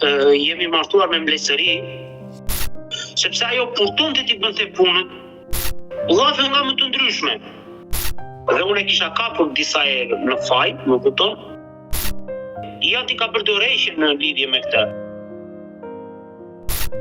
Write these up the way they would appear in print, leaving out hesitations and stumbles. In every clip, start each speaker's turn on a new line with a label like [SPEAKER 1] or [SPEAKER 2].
[SPEAKER 1] Jemi martuar me mblesëri, sepse ajo përtonte t'i bënte punët, llafe nga më të ndryshme. Dhe unë e kisha kapur disa herë në faj, më kupton? I ati ka bërë dorëheqje në lidhje me këtë.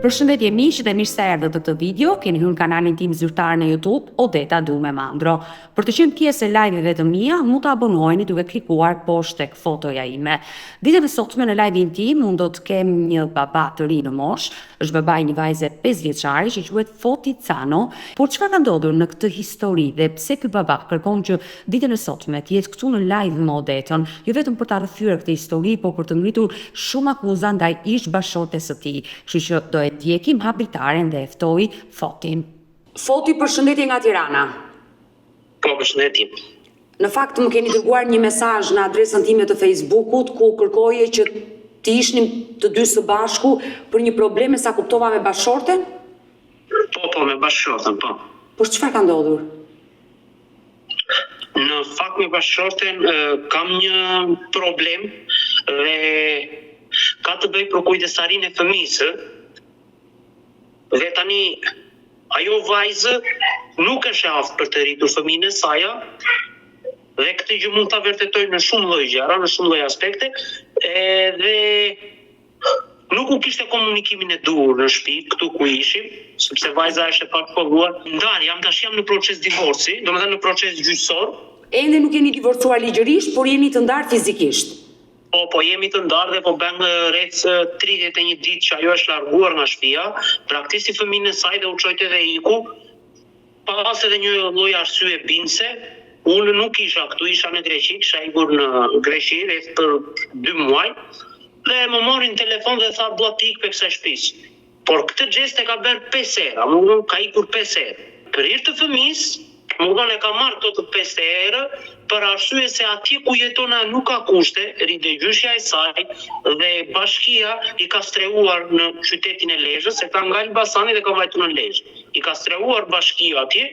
[SPEAKER 2] Përshëndetje miq dhe mirë se erdhët në këtë video. Keni hyrë në kanalin tim zyrtar në YouTube, Odeta Dume Mandro. Për të qenë pjesë e live-eve të mia, mund të abonoheni duke klikuar poshtë tek fotoja ime. Ditën e sotme në live-in tim unë do të kem një baba të ri në moshë, është baba i një vajze 5 vjeçare që quhet Foti Cano. Por çfarë ka ndodhur në këtë histori dhe pse ky baba kërkon që ditën e sotme të jetë këtu në live me Odetën, jo vetëm për ta rrëfyer këtë histori, por për të ngritur shumë akuza ndaj ish-bashkëshortes së tij. Kështu që do e ndjekim hap dritaren dhe e ftoj Fotin. Foti përshëndetje nga Tirana.
[SPEAKER 1] Po, përshëndetje.
[SPEAKER 2] Në fakt më keni dërguar një mesazh në adresën time të Facebookut ku kërkoje që të ishnim të dy së bashku për një problem me sa kuptova me bashkëshorten?
[SPEAKER 1] Po, po, me bashkëshorten, po.
[SPEAKER 2] Por çfarë ka ndodhur?
[SPEAKER 1] Në fakt me bashkëshorten kam një problem dhe ka të bëjë për kujdestarinë e fëmijës. Dhe tani ajo vajzë nuk është e aftë për të rritur fëmijën e saja dhe këtë gjë mund ta vërtetoj në shumë lloj gjëra, në shumë lloj aspekte, edhe nuk u kishte komunikimin e duhur në shtëpi, këtu ku ishim, sepse vajza është e pashkolluar. Ndarë jam, tash jam në proces divorci, domethënë në proces gjyqësor.
[SPEAKER 2] Ende nuk jeni divorcuar ligjërisht, por jeni të ndarë fizikisht.
[SPEAKER 1] Po, po jemi të ndarë dhe po bën rreth 31 ditë që ajo është larguar nga shtëpia, braktisi fëmijën e saj dhe u çojte dhe iku, pa as edhe një lloj arsye bindëse. Unë nuk isha këtu, isha në Greqi, kisha ikur në Greqi rreth për 2 muaj dhe më mori në telefon dhe tha dua të ik prej kësaj shtëpisë. Por këtë gjest e ka bërë 5 herë, a më kupton, ka ikur 5 herë. Për hir të fëmijës, më kupton, e ka marrë këto të 5 herë për arsye se atje ku jeton ajo nuk ka kushte, rri dhe gjyshja e saj dhe bashkia i ka strehuar në qytetin e Lezhës, se ka nga Elbasani dhe ka vajtur në Lezhë. I ka strehuar bashkia atje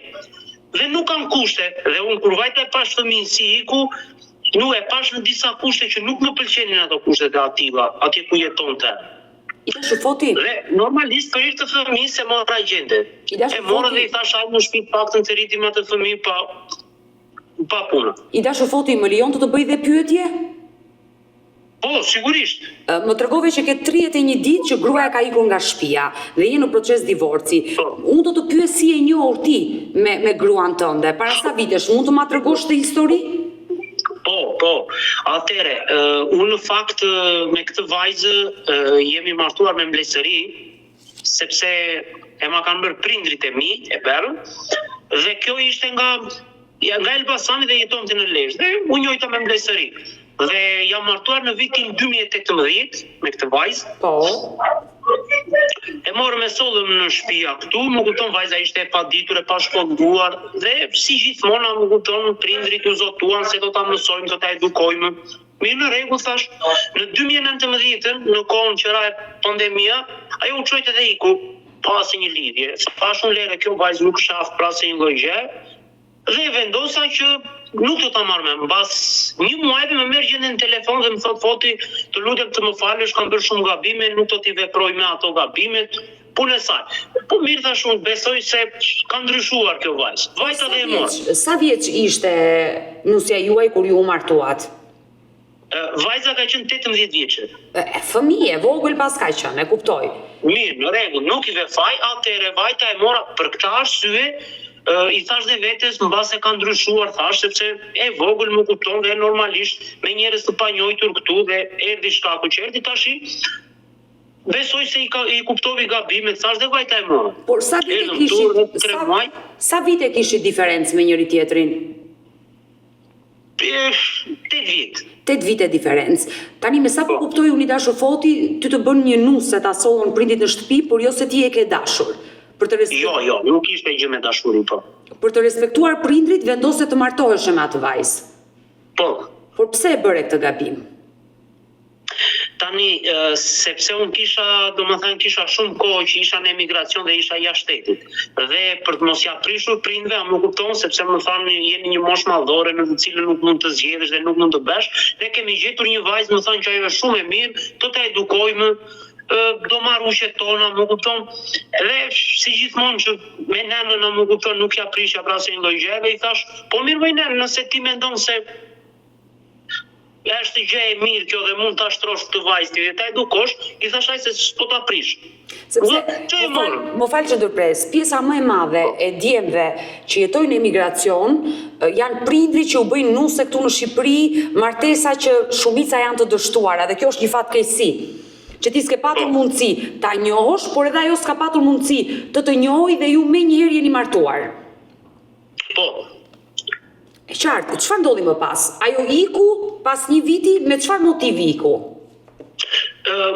[SPEAKER 1] dhe nuk kanë kushte dhe unë kur vajta e pash fëmijën si iku, nuk e pash në disa kushte që nuk më pëlqenin ato kushtet e atilla, atje ku jetonte.
[SPEAKER 2] I dashur Foti.
[SPEAKER 1] Dhe normalisht për hir të fëmijës e mora gjende.
[SPEAKER 2] I dashur
[SPEAKER 1] E mora
[SPEAKER 2] Foti.
[SPEAKER 1] dhe i thash hajde në shtëpi të paktën të rritim atë fëmijë pa pa punë.
[SPEAKER 2] I dashur Foti, më lejon të të bëj dhe pyetje?
[SPEAKER 1] Po, sigurisht.
[SPEAKER 2] Më tregove që ke 31 ditë që gruaja ka ikur nga shtëpia dhe je në proces divorci.
[SPEAKER 1] Po.
[SPEAKER 2] Unë do të pyes si je njohur ti me me gruan tënde. Para sa vitesh mund të ma tregosh këtë histori?
[SPEAKER 1] Po, po. Atëhere, unë në fakt me këtë vajzë jemi martuar me mblesëri, sepse e ma kanë bërë prindrit e mi, e bërë, dhe kjo ishte nga ja, nga Elbasani dhe jetonte në Lezhë dhe u njojta me mblesëri. Dhe jam martuar në vitin 2018 me këtë vajzë.
[SPEAKER 2] Po.
[SPEAKER 1] E morëm e sollëm në shtëpia këtu, më kupton vajza ishte e paditur, e pashkolluar dhe si gjithmonë më kupton prindrit u zotuan se do ta mësojmë, do ta edukojmë. Mirë në rregull thash, në 2019-ën, në kohën që ra pandemia, ajo u çojte dhe iku pa asnjë lidhje. Thash unë lere kjo vajzë nuk është aftë për asnjë lloj gjë. Dhe vendosa që nuk do ta marr më. Mbas një muajve më merr gjendjen në telefon dhe më thot Foti, të lutem të më falësh, kam bërë shumë gabime, nuk do t'i veproj me ato gabimet. Punë e saj. Po mirë thash unë, besoj se ka ndryshuar kjo vajzë. Vajta dhe e mora.
[SPEAKER 2] Sa vjeç ishte nusja juaj kur ju u martuat?
[SPEAKER 1] Vajza ka qenë 18 vjeçe.
[SPEAKER 2] E, fëmijë, e vogël pas ka qenë, e kuptoj.
[SPEAKER 1] Mirë, në rregull, nuk i ve faj, atëherë vajta e mora për këtë arsye, i thash dhe vetes mbase ka ndryshuar, thash sepse e vogël më kupton dhe normalisht me njerëz të panjohur këtu dhe erdhi shkaku që erdhi tashi besoj se i ka i kuptovi gabimet, thash dhe vajta e mora.
[SPEAKER 2] Por sa vite
[SPEAKER 1] Erdhëm këtu
[SPEAKER 2] kishit
[SPEAKER 1] rreth 3
[SPEAKER 2] sa
[SPEAKER 1] muaj,
[SPEAKER 2] sa vite kishit diferencë me njëri tjetrin?
[SPEAKER 1] 8 vjet.
[SPEAKER 2] 8 vite diferencë. Tani me sa po
[SPEAKER 1] Po.
[SPEAKER 2] kuptoj unë i dashur Foti, ty të bën një nuse ta sollën prindit në shtëpi, por jo se ti e ke dashur. Për të respek...
[SPEAKER 1] Jo, jo, nuk ishte gjë me dashuri, po.
[SPEAKER 2] Për të respektuar prindrit vendose të martoheshe me atë vajzë.
[SPEAKER 1] Po.
[SPEAKER 2] Por pse e bëre këtë gabim?
[SPEAKER 1] Tani, sepse unë kisha, domethënë, kisha shumë kohë që isha në emigracion dhe isha jashtë shtetit. Dhe për të mos ja prishur prindve, a më kupton, sepse më thanë jeni një moshë madhore në të cilën nuk mund të zgjedhësh dhe nuk mund të bësh. Ne kemi gjetur një vajzë, më thanë që ajo është shumë e mirë, do ta edukojmë. Do marr ushqet tona, më kupton? Edhe si gjithmonë që me nënën më kupton nuk ja prisha pra asnjë lloj gjëje dhe i thash, po mirë moj nënë, nëse ti mendon se është gjë e mirë kjo dhe mund ta shtrosh këtë vajzë ti dhe ta edukosh, i thash ai se s'po ta prish.
[SPEAKER 2] Sepse, më fal, më fal që ndërpres, pjesa më e madhe e djemve që jetojnë në emigracion, janë prindërit që u bëjnë nuse këtu në Shqipëri, martesa që shumica janë të dështuara dhe kjo është një fatkeqësi. Që ti s'ke patur mundësi ta njohësh, por edhe ajo s'ka patur mundësi të të njohë dhe ju menjëherë jeni martuar.
[SPEAKER 1] Po.
[SPEAKER 2] E qartë, çfarë ndodhi më pas? Ajo iku pas një viti, me çfarë motivi iku?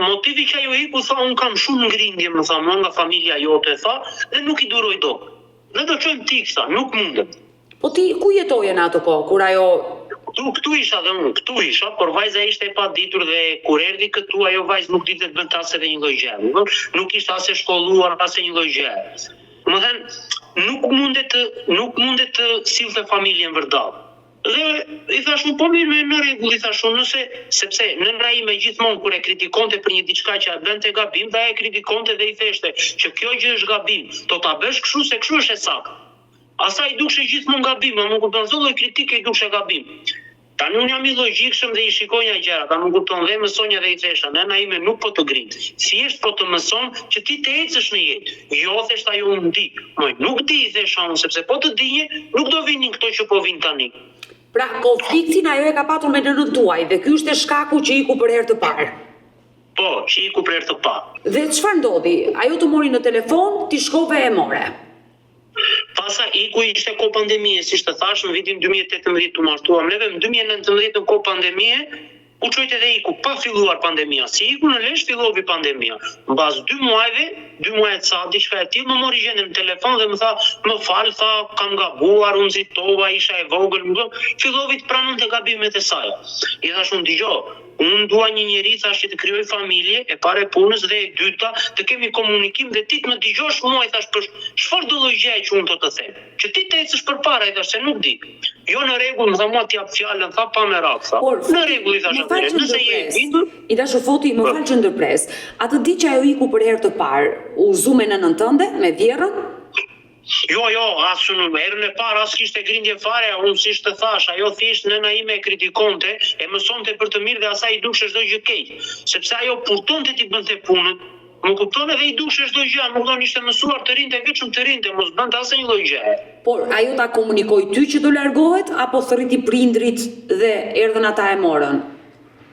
[SPEAKER 1] Motivi që ajo iku, tha, unë kam shumë ngrindje, më tha, mua nga familja jote, tha, dhe nuk i duroj dot. Dhe do çojmë të ik, tha, nuk mundem.
[SPEAKER 2] Po ti ku jetoje në atë kohë, kur ajo...
[SPEAKER 1] Këtu, këtu isha dhe unë, këtu isha, por vajza ishte e paditur dhe kur erdhi këtu, ajo vajzë nuk dinte të bënte as edhe një lloj gjëje, nuk ishte as e shkolluar, as e një lloj gjëje. Domethënë, nuk mundet të nuk mundet të sillte familjen vërdallë. Dhe i thash unë po mirë me në rregull i thash unë nëse sepse nëna ime gjithmonë kur e kritikonte për një diçka që e bënte gabim dhe ajo e kritikonte dhe i theshte që kjo gjë është gabim, do ta bësh kështu se kështu është e saktë. Asaj i dukshe gjithmonë gabim, a më kupton çdo lloj kritike i dukshe gabim. Tani unë jam i logjikshëm dhe i shikonja gjërat, a më kupton dhe e mësonja dhe i thesha, nëna ime nuk po të grind, thjesht po të mëson që ti të ecësh në jetë. Jo, theshte ajo unë di. Moj, nuk di, i thesha unë, sepse po të dinje, nuk do vinin këto që po vijnë tani.
[SPEAKER 2] Pra, konfliktin ajo e ka patur me nënën tuaj dhe ky ishte shkaku që iku për herë të parë.
[SPEAKER 1] Po, që iku për herë të parë.
[SPEAKER 2] Dhe çfarë ndodhi? Ajo të mori në telefon, ti shkove e more.
[SPEAKER 1] Pastaj iku ishte kohë pandemie, siç të thashë, në vitin 2018 u martuam neve, në 2019 në kohë pandemie u çojte dhe iku pa filluar pandemia. Si iku në Lezhë fillovi pandemia. Mbas dy muajve, dy muaj e ca, diçka e tillë, më mori gjendjen në telefon dhe më tha, më fal, tha, kam gabuar, u nxitova, isha e vogël, më fillovi të pranonte gabimet e saj. I thashë unë dëgjo, Unë dua një njeri thash që të krijoj familje, e para e punës dhe e dyta të kemi komunikim dhe ti të më dëgjosh mua i thash për çfarëdo lloj gjëje që unë do të them. Që ti të ecësh përpara i thash se nuk di. Jo në rregull më tha mua të jap fjalën tha pa merak tha.
[SPEAKER 2] Por,
[SPEAKER 1] Në rregull i thash
[SPEAKER 2] më fal
[SPEAKER 1] atëherë,
[SPEAKER 2] që
[SPEAKER 1] nëse je e
[SPEAKER 2] ndërpres.
[SPEAKER 1] bindur,
[SPEAKER 2] I dashur Foti, më
[SPEAKER 1] po.
[SPEAKER 2] fal që ndërpres. Atë ditë që ajo iku për herë të parë, u zu me nënën tënde, me vjehrrën?
[SPEAKER 1] Jo, jo, as unë, herën e parë as kishte grindje fare, unë siç të thash, ajo thjesht nëna ime e kritikonte, e mësonte për të mirë dhe asaj i dukshe çdo gjë keq, sepse ajo përtonte t'i bënte punët, më kupton edhe i dukshe çdo gjë, më kupton, ishte mësuar të rrinte vetëm të rrinte, mos bënte asnjë lloj gjëje.
[SPEAKER 2] Por, ajo ta komunikoi ty që do largohet, apo thërriti prindrit dhe erdhën ata e morën?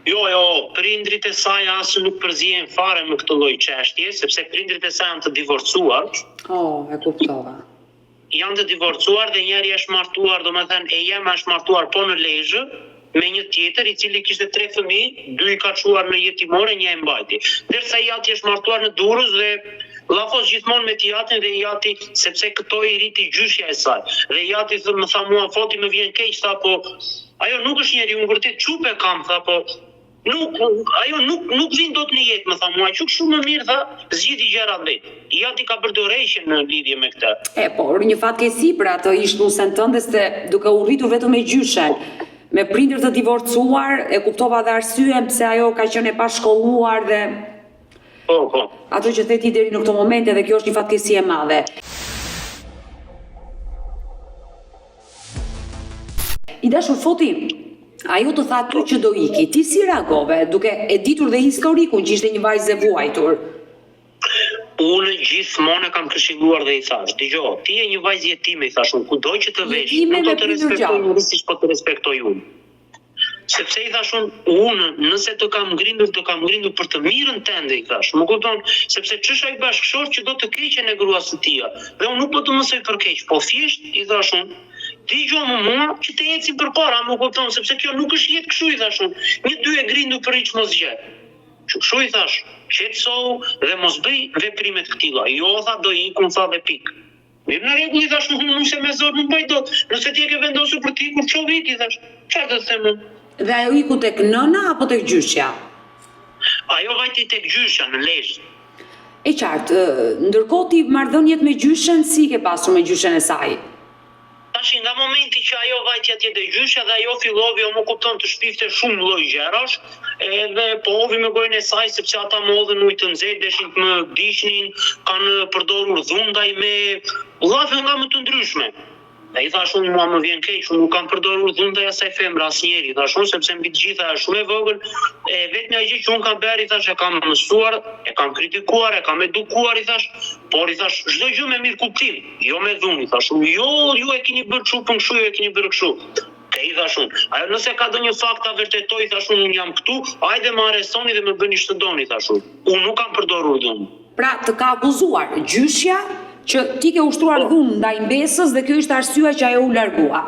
[SPEAKER 1] Jo, jo, prindrit e saj as nuk përzihen fare me këtë lloj çështje, sepse prindrit e saj janë të divorcuar.
[SPEAKER 2] Oh, e kuptova.
[SPEAKER 1] Janë të divorcuar dhe njëri është martuar, domethënë e jema është martuar po në Lezhë me një tjetër i cili kishte tre fëmijë, dy i ka çuar në jetimore, një e mbajti. Ndërsa i ati është martuar në Durrës dhe llafos gjithmonë me të jatin dhe i jati sepse këto i rriti gjyshja e saj. Dhe i jati më tha mua Foti më vjen keq tha po Ajo nuk është njeri, unë vërtet çupë e kam, tha, po nuk, ajo nuk, nuk vin dot në jetë, më tha mua, që kështu më mirë, tha, zgjidhi gjërat vetë. I ati ka bërë dorëheqje në lidhje me
[SPEAKER 2] këtë. E, por, një fatkeqësi për atë ish nusen tënde se duke u rritur vetëm me gjyshen, me prindër të divorcuar, e kuptova dhe arsyen pse ajo ka qenë e pashkolluar dhe
[SPEAKER 1] Po, po.
[SPEAKER 2] Ato që the ti deri në këto momente dhe kjo është një fatkeqësi e madhe. I dashur Foti, ajo të tha ty që do iki, ti si reagove, duke e ditur dhe historikun që ishte një vajzë e vuajtur?
[SPEAKER 1] Unë gjithmonë e kam këshilluar dhe i thash, dëgjo, ti je një vajzë jetime, i thash unë, kudo që të vesh,
[SPEAKER 2] Jetime
[SPEAKER 1] nuk do
[SPEAKER 2] me
[SPEAKER 1] të
[SPEAKER 2] prindër
[SPEAKER 1] respektoj
[SPEAKER 2] gjallë.
[SPEAKER 1] njeri siç po të respektoj unë. Sepse i thash unë, unë nëse të kam grindur, të kam grindur për të mirën tënde, i thash. Më kupton? Sepse ç'është ai bashkëshort që do të keqen e gruas së tija. Dhe unë nuk po të mësoj për keq, po thjesht i thash unë, dëgjomë mua që të ecim përpara, më kupton? Sepse kjo nuk është jetë kështu i thash unë. Një dy e grindur për hiç mos gjë. Kështu i thash, qetësohu dhe mos bëj veprime të këtilla. Jo tha do ikum tha dhe pikë. Mirë në rregull i thash unë se me zor nuk bëj dot. Nëse ti e ke vendosur për të ikur, çohu ik i thash. Çfarë të them unë?
[SPEAKER 2] Dhe ajo iku tek nëna apo tek gjyshja?
[SPEAKER 1] Ajo vajti tek gjyshja në Lezhë.
[SPEAKER 2] E qartë. Ndërkohë ti marrëdhëniet me gjyshen si i ke pasur me gjyshen e saj?
[SPEAKER 1] Tashi nga momenti që ajo vajti atje te gjyshja dhe ajo fillovi o më kupton të shpifte shumë lloj gjërash, edhe pohovi me gojën e saj sepse ata më hodhën ujë të nxehtë, deshin të më digjnin, kanë përdorur dhunë ndaj meje, llafe nga më të ndryshme. Dhe i thashë unë mua më vjen keq, unë nuk kam përdorur dhunë ndaj asaj femre asnjëherë, i thashë unë sepse mbi të gjitha është shumë e vogël, e vetmja gjë që unë kam bërë i thashë e kam mësuar, e kam kritikuar, e kam edukuar i thashë, por i thashë çdo gjë me mirëkuptim, jo me dhunë, i thashë unë, jo ju e keni bërë çupën kështu, ju e keni bërë kështu. Dhe i thashë unë, ajo nëse ka ndonjë fakt ta vërtetojë, i thashë unë, unë jam këtu, hajde më arrestoni dhe më bëni ç'të doni, i thashë unë. Unë nuk kam përdorur dhunë.
[SPEAKER 2] Pra, të ka akuzuar gjyshja që ti ke ushtruar po. dhunë ndaj mbesës dhe kjo ishte arsyeja që ajo u largua.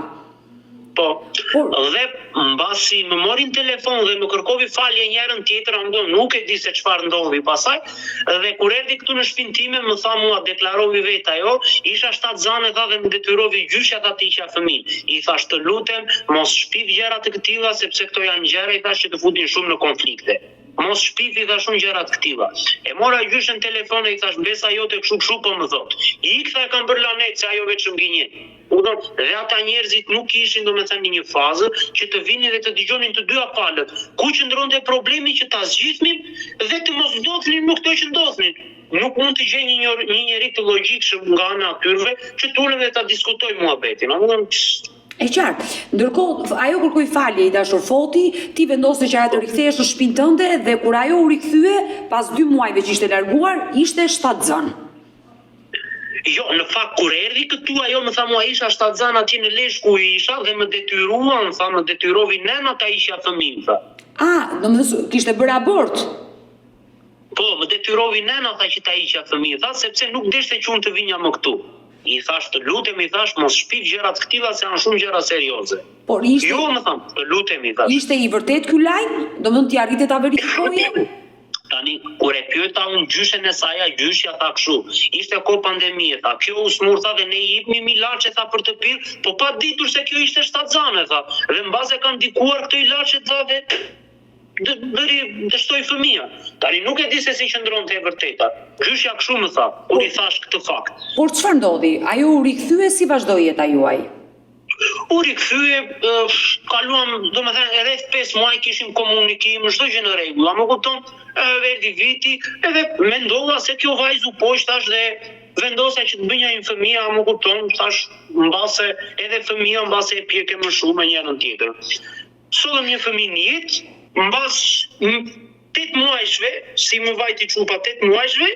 [SPEAKER 1] Po. Por dhe mbasi më mori në telefon dhe më kërkovi falje një herën tjetër, a më nuk e di se çfarë ndodhi pasaj. Dhe kur erdhi këtu në shtëpinë time, më tha mua, deklarovi vetë ajo, isha shtatzënë tha dhe më detyrovi gjyshja tha të hiqja fëmijën. I thash të lutem, mos shpif gjëra të këtilla sepse këto janë gjëra i thash që të futin shumë në konflikte. Mos shpif i thash unë gjëra të këtilla. E mora gjyshen në telefon e i thash mbesa jote kështu kështu po më thotë. Ik tha e kam bërë lanet se ajo veç më gënjen. Kupton? Dhe ata njerëzit nuk ishin domethënë në një fazë që të vinin dhe të dëgjonin të dyja palët. Ku qëndronte problemi që ta zgjidhnin dhe të mos ndodhnin më këto që ndodhnin. Nuk mund të gjej një një njeri të logjikshëm nga ana e atyre që të ulen dhe ta diskutojnë muhabetin. A kupton?
[SPEAKER 2] E qartë. Ndërkohë, ajo kërkoi falje i dashur Foti, ti vendose që ajo të rikthehesh në shtëpinë tënde dhe kur ajo u rikthye, pas dy muajve që ishte larguar, ishte shtatzënë.
[SPEAKER 1] Jo, në fakt kur erdhi këtu ajo më tha mua isha shtatzënë atje në Lezhë ku isha dhe më detyruan, tha, më detyrovi nëna ta hiqja fëmijën,
[SPEAKER 2] tha. Ah, domethënë kishte bërë abort.
[SPEAKER 1] Po, më detyrovi nëna tha që ta hiqja fëmijën, tha, sepse nuk deshte që unë të vinja më këtu. I thash të lutem i thash mos shpif gjëra të këtilla se janë shumë gjëra serioze.
[SPEAKER 2] Por ishte
[SPEAKER 1] Jo, më tha, të lutem i thash.
[SPEAKER 2] Ishte i vërtetë ky lajm? Domethënë ti arrite ta verifikoje?
[SPEAKER 1] Tani, kur e pyeta unë gjyshen e saja, gjyshja tha kështu, ishte kohë pandemie, tha, kjo u smur, tha, dhe ne i jepnim ilaçe, tha, për të pirë, po pa ditur se kjo ishte shtatzane, tha, dhe mbase kanë ndikuar këto ilaçe, tha, dhe bëri dështoi fëmija. Tani nuk e di se si qëndronte e vërteta. Gjyshja kështu më tha, kur i thash këtë
[SPEAKER 2] fakt. Por çfarë ndodhi? Ajo u rikthye si vazhdoi jeta juaj?
[SPEAKER 1] U rikthye, kaluam, domethënë rreth 5 muaj kishim komunikim, çdo gjë në rregull. A më kupton? Erdhi viti, edhe mendova se kjo vajzë u poq thash dhe vendosa që të bënja një fëmijë, a më kupton? Thash mbase edhe fëmija mbase e pjeke më shumë me njërën tjetër. Sollëm një fëmijë në jetë, mbas tetë muajshve, si më vajti çupa tetë muajshve,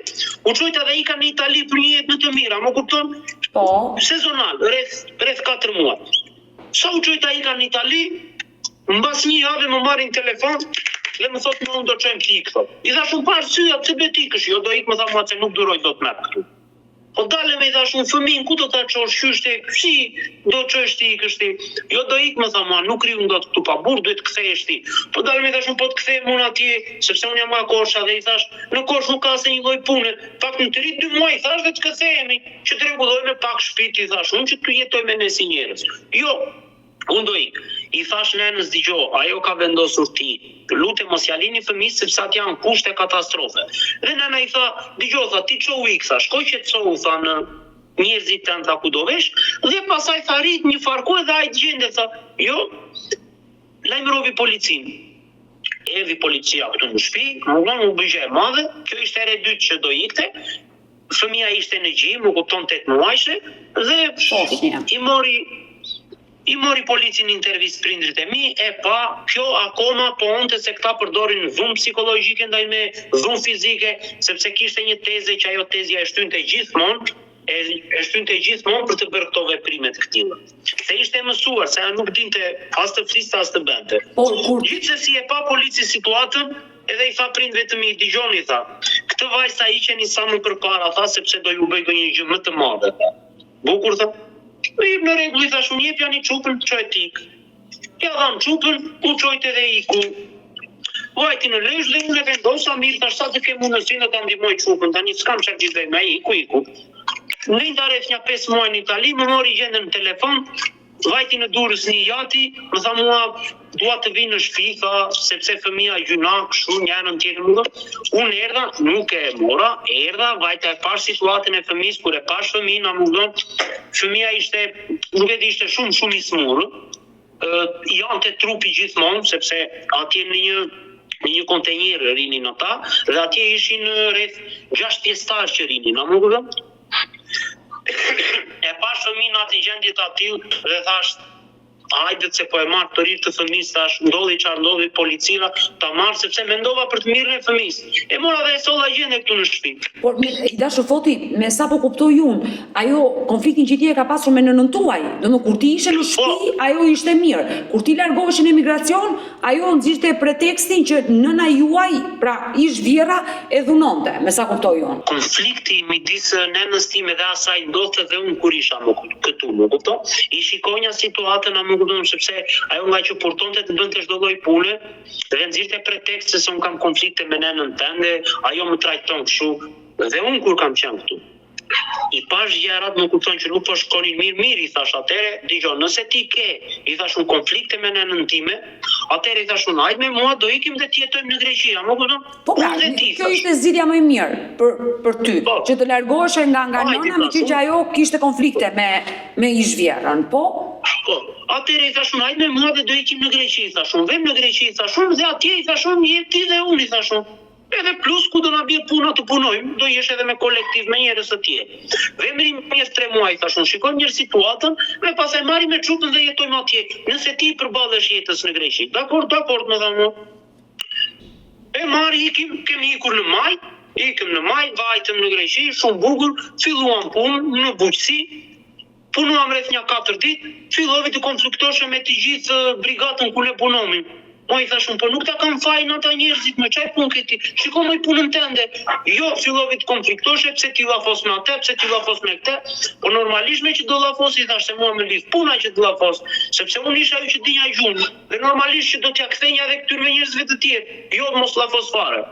[SPEAKER 1] u çojta dhe ika në Itali për një jetë më të mirë, a më kupton?
[SPEAKER 2] Po.
[SPEAKER 1] Sezonal, rreth rreth 4 muaj. Sa u çojta ika në Itali, mbas një jave më marrin telefon dhe më thotë unë do çojmë të ik, thotë. I thash unë pa arsye, pse do të ikësh? Jo do ik më tha mua se nuk duroj dot më këtu. Po dale me i thash unë fëmijën ku do ta çosh qysh ti si do çosh ti ikësh ti jo do ik më tha mua nuk rri unë dot këtu pa burrë duhet të kthehesh ti po dale me i thash unë po të kthehem unë atje sepse unë jam nga Korça dhe i thash në Korçë nuk ka asnjë lloj pune pak më të rri dy muaj i thash dhe të kthehemi që të rregullojmë pak shtëpitë i thash unë që të jetojmë ne si njerëz jo Unë do ik. I thash nenës dëgjo, ajo ka vendosur të ikë. Të lutem mos ja lini fëmijët sepse atje janë kushte katastrofe. Dhe nena i tha, dëgjo tha, ti çohu ik tha, shko qetësohu tha në njerëzit tënd tha ku do vesh, dhe pastaj tha rri një farë kohe dhe ai të gjendet tha. Jo, lajmërovi policinë. Erdhi policia këtu në shtëpi, më kupton, u bë gjë e madhe, kjo ishte hera e dytë që do ikte, fëmija ishte në gji, më kupton 8 muajshe dhe i mori i mori polici në intervistë prindrit e mi, e pa, kjo akoma pohonte se këta përdorin dhunë psikologjike ndaj me, dhunë fizike, sepse kishte një teze që ajo tezja e shtynte gjithmonë, e, e shtynte gjithmonë për të bërë këto veprime të këtilla. Se ishte e mësuar, se ajo nuk dinte as të fliste as të bënte.
[SPEAKER 2] Por kur
[SPEAKER 1] Gjithsesi e pa polici situatën, edhe i tha prindve të mi, dëgjoni tha, këtë vajzë ta hiqeni sa më përpara tha sepse do ju bëj ndonjë gjë më të madhe tha. Bukur tha. Në rregull i thash unë jepjani çupën të çohet të ikë. Ja dham çupën, u çojt edhe iku. Vajti në Lezhë dhe unë e vendosa mirë thash sa të kem mundësinë do ta ndihmoj çupën, tani s'kam çfarë t'i bëj, ma iku iku. Ndenjta rreth nja 5 muaj në Itali, më mori gjendën në telefon. Vajti në Durrës një jati, më tha mua, dua të vi në shtëpi, tha, sepse fëmija gjynah, kështu, një anën tjetër më thotë. Unë erdha, nuk e mora, erdha, vajta e pash situatën e fëmijës, kur e pash fëmijën, a më kupton, fëmija ishte, nuk e di, ishte shumë, shumë i smurë, i jante trupi gjithmonë, sepse atje në një në një kontejner rinin ata dhe atje ishin rreth 6 pjesëtarë që rinin, a më kupton? E pash fëmijën në atë gjendje të atillë dhe thash hajde se po e marr për hir të fëmijës, thash ndodhi çfarë ndodhi policia ta marr sepse mendova për të mirën e fëmijës. E mora dhe e solla gjende këtu në
[SPEAKER 2] shtëpi. Por me, i dashur Foti, me sa po kuptoj unë, ajo konfliktin që ti e ka pasur me nënën tuaj, domethënë kur ti ishe në po. shtëpi, ajo ishte mirë. Kur ti largoheshe në emigracion, Ajo nxirrte pretekstin që nëna juaj, pra ish vjehrra, e dhunonte, me sa kuptoj
[SPEAKER 1] unë. Konflikti midis nënës time dhe asaj ndodhte dhe unë kur isha më këtu, më kupton? I shikonja situatën, a më kupton, sepse ajo ngaqë përtonte të bënte çdo lloj pune dhe nxirrte pretekste se unë kam konflikte me nënën tënde, ajo më trajton kështu dhe unë kur kam qenë këtu. I pash gjërat, më kupton që nuk po shkonin mirë, mirë i thash atëherë, dëgjo, nëse ti ke, i thash unë konflikte me nënën time, atëherë i thash unë, hajt me mua, do ikim dhe të jetojmë në Greqi, a më
[SPEAKER 2] kupton? Po pra, dhe ti, kjo ishte zgjidhja më e mirë për për ty, po. që të largoheshe nga nga nëna, meqë që ajo kishte konflikte me me ish vjehrrën,
[SPEAKER 1] po? Po, atëherë i thash unë, hajt me mua dhe do ikim në Greqi, i thash unë, vem në Greqi, i thash unë, dhe atje i thash unë, je ti dhe unë, i thash unë. Edhe plus ku do na bjerë puna të punojmë, do jesh edhe me kolektiv me njerëz të tjerë. Vem rrim nja tre muaj thash unë, shikojmë njëherë situatën dhe pastaj marrim me çupën dhe jetojmë atje. Nëse ti i përballesh jetës në Greqi. Dakord, dakord më tha mua. E marr ikim, kemi ikur në maj, ikëm në maj, vajtëm në Greqi, shumë bukur, filluam punë në bujqësi, Punuam rreth nja katër ditë, fillovi të konfliktoshe me të gjithë brigatën ku ne punonim. Moj i thash unë, po nuk ta kanë fajin ata njerëzit, mo çaj punë ke ti, shiko moj punën tënde. Jo, fillovi të konfliktoshe, pse ti llafos me atë, pse ti llafos me këtë. Po normalisht meqë do llafos i thash se mua më lidh puna që të llafos, sepse unë isha ajo që dinja gjuhën dhe normalisht që do t'ja kthenja edhe këtyrve njerëzve të tjerë, jo mos llafos fare.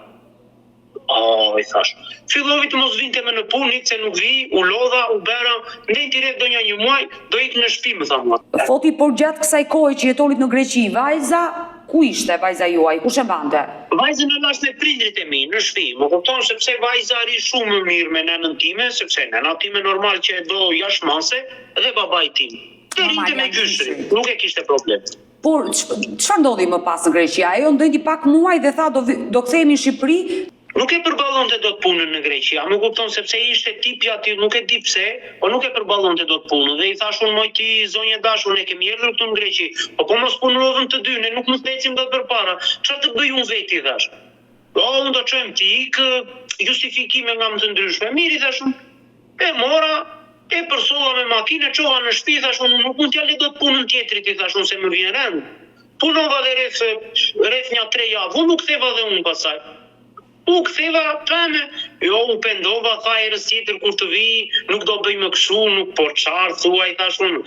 [SPEAKER 1] Oh, i thash. Fillovi të mos vinte më në punë, ik se nuk vi, u lodha, u bëra, ndenjti rreth donja një muaj, do ik në shtëpi, më tha
[SPEAKER 2] mua. Foti, por gjatë kësaj kohe që jetonit në Greqi, vajza, ku ishte vajza juaj, kush e
[SPEAKER 1] mbante? Vajzën e lash me prindërit e mi, në shtëpi, më kupton, sepse vajza rri shumë më mirë me nënën time, sepse nëna time normal që e do jashtë mase, dhe babai tim. Të rrinte me gjyshërit, nuk e kishte problem.
[SPEAKER 2] Por, çfarë ndodhi më pas në Greqi? Ajo ndenji pak muaj dhe tha do do kthehemi në Shqipëri?
[SPEAKER 1] Nuk e përballonte dot punën në Greqi, a më kupton sepse ishte tipi aty, nuk e di pse, po nuk e përballonte dot punën dhe i thash unë moj ti zonjë e dashur ne kemi erdhur këtu në Greqi, po po mos punuovëm të dy ne nuk mund të ecim dot përpara, çfarë të bëj unë vetë i thash. Po unë do çohem të ik, justifikime nga më të ndryshme. Mirë i thash unë. E mora, e përsolla me makinë, e çova në shtëpi, thash unë nuk mund t'ia lë dot punën tjetrit, i thash unë se më vjen rëndë. Punova dhe rreth rreth nja tre javë, unë u ktheva dhe unë pastaj. U ktheva, peme, jo u pendova, tha herës tjetër kur të vij, nuk do bëj më kështu, nuk por çfarë thua, i thash unë.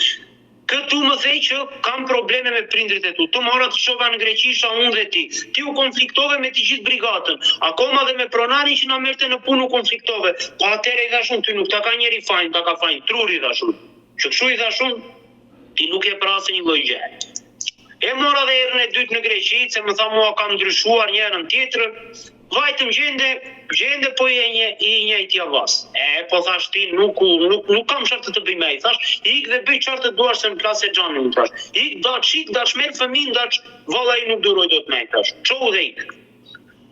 [SPEAKER 1] Këtu më the që kam probleme me prindërit e tu. Të mora të çova në Greqi isha unë dhe ti. Ti u konfliktove me të gjithë brigatën. Akoma dhe me pronarin që na merrte në punë u konfliktove. Po atëherë i thash unë ty nuk ta ka njeri fajin, ta ka fajin truri i thash unë. Që kështu i thash unë, ti nuk je për asnjë lloj gjëje. E mora dhe herën e dytë në Greqi, se më tha mua kam ndryshuar një herën tjetrën, vajtëm gjende, gjende po je një, i njëjti avaz. E, po thash ti, nuk, nuk, nuk kam çfarë të të bëj me, i thash, ik dhe bëj çfarë të duash se më plase xhani, i thash. Ik, daç, ik, daç, merr fëmijën, daç, vallai nuk duroj dot me, i thash. Çohu dhe ik.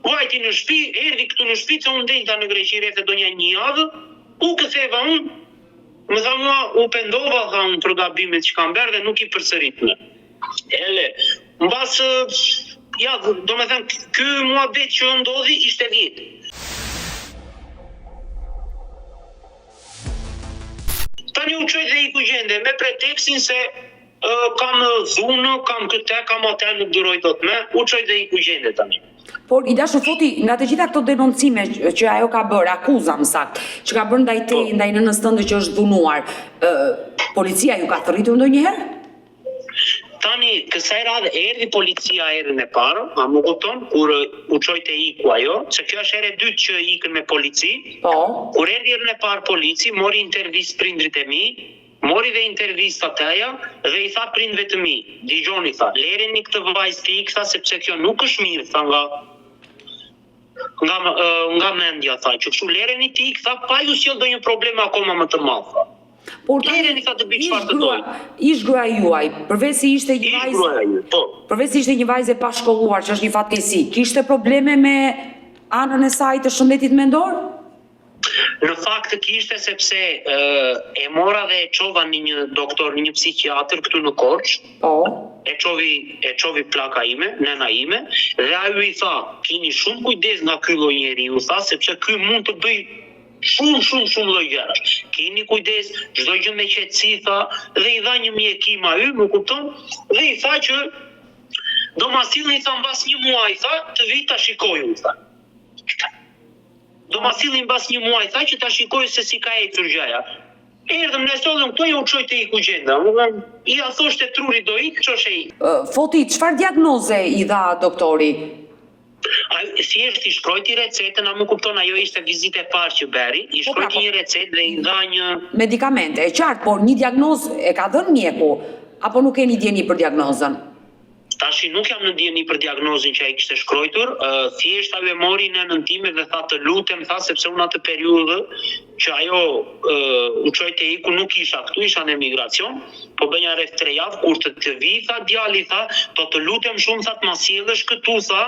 [SPEAKER 1] Vajti në shtëpi, erdhi këtu në shtëpi, se unë ndenjta në Greqi rreth e donja një javë, u ktheva unë, Më tha mua, u pendova tha unë për gabimet që kam bërë dhe nuk i përsërit më. Ele, mbas, ja, domethënë, ky muhabet që ndodhi ishte vjet. Tani u çoi dhe iku gjende me pretekstin se kam dhunë, kam këtë, kam atë, nuk duroj dot më, u çoi dhe iku gjende tani.
[SPEAKER 2] Por i dashur Foti, nga të gjitha këto denoncime që ajo ka bërë, akuza më saktë, që ka bërë ndaj teje, po. ndaj nënës tënde që është dhunuar, ë policia ju ka thërritur ndonjëherë?
[SPEAKER 1] Tani, kësaj radhe erdhi policia herën e parë, a më kupton, kur u çoi te iku ajo, se kjo është hera e dytë që ikën me polici.
[SPEAKER 2] Po.
[SPEAKER 1] Kur erdhi herën e parë polici, mori intervistë prindrit e mi, Mori dhe intervistat e aja dhe i tha prindve të mi, digjoni tha, lereni këtë vajzë të ikë tha sepse kjo nuk është mirë tha nga nga nga mendja tha, që kështu lereni të ikë tha pa ju sjell ndonjë problem akoma më të madh tha.
[SPEAKER 2] Por tani
[SPEAKER 1] Lereni tha të bëjë
[SPEAKER 2] ish
[SPEAKER 1] çfarë të
[SPEAKER 2] grua,
[SPEAKER 1] dojë.
[SPEAKER 2] ish gruaja juaj, përveç se ishte një
[SPEAKER 1] Ish
[SPEAKER 2] vajzë,
[SPEAKER 1] gruaja juaj, po.
[SPEAKER 2] përveç se ishte një vajzë e pashkolluar, që është një fatkeqësi, kishte probleme me anën e saj të shëndetit mendor?
[SPEAKER 1] Në fakt kishte sepse e mora dhe e çova në një doktor, në një psikiatër këtu në Korçë.
[SPEAKER 2] Po.
[SPEAKER 1] E çovi, e çovi plaka ime, nëna ime, dhe ajo i tha, kini shumë kujdes nga ky lloj njeriu, tha, sepse ky mund të bëjë shumë shumë shumë lloj gjërash. Kini kujdes, çdo gjë me qetësi, tha, dhe i dha një mjekim ai, më kupton? Dhe i tha që do ma sillni tha mbas një muaji, tha, të vij ta shikoj unë, tha. Do ma sillni mbas një muaji, tha që ta shikoj se si ka ecur gjëja. Erdhëm ne sollëm këto u çoi te iku gjenda. Domethënë, ia thoshte truri do ik, çosh e ik.
[SPEAKER 2] Foti, çfarë diagnoze i dha doktori?
[SPEAKER 1] Ai thjesht i shkrojti recetën, a më kupton, ajo ishte vizita e parë që bëri, i
[SPEAKER 2] Po pra,
[SPEAKER 1] shkrojti
[SPEAKER 2] po.
[SPEAKER 1] një recetë dhe i dha një
[SPEAKER 2] Medikamente, e qartë, por një diagnozë e ka dhënë mjeku, apo nuk keni dijeni për diagnozën?
[SPEAKER 1] Tashi nuk jam në dijeni për diagnozën që ai kishte shkrojtur, thjesht ajo e mori nënën time dhe tha të lutem tha sepse unë atë periudhë që ajo u çoi te iku nuk isha këtu, isha në emigracion, po bënja rreth 3 javë kur të të vijë tha djali tha, do të lutem shumë tha të ma sjellësh këtu tha,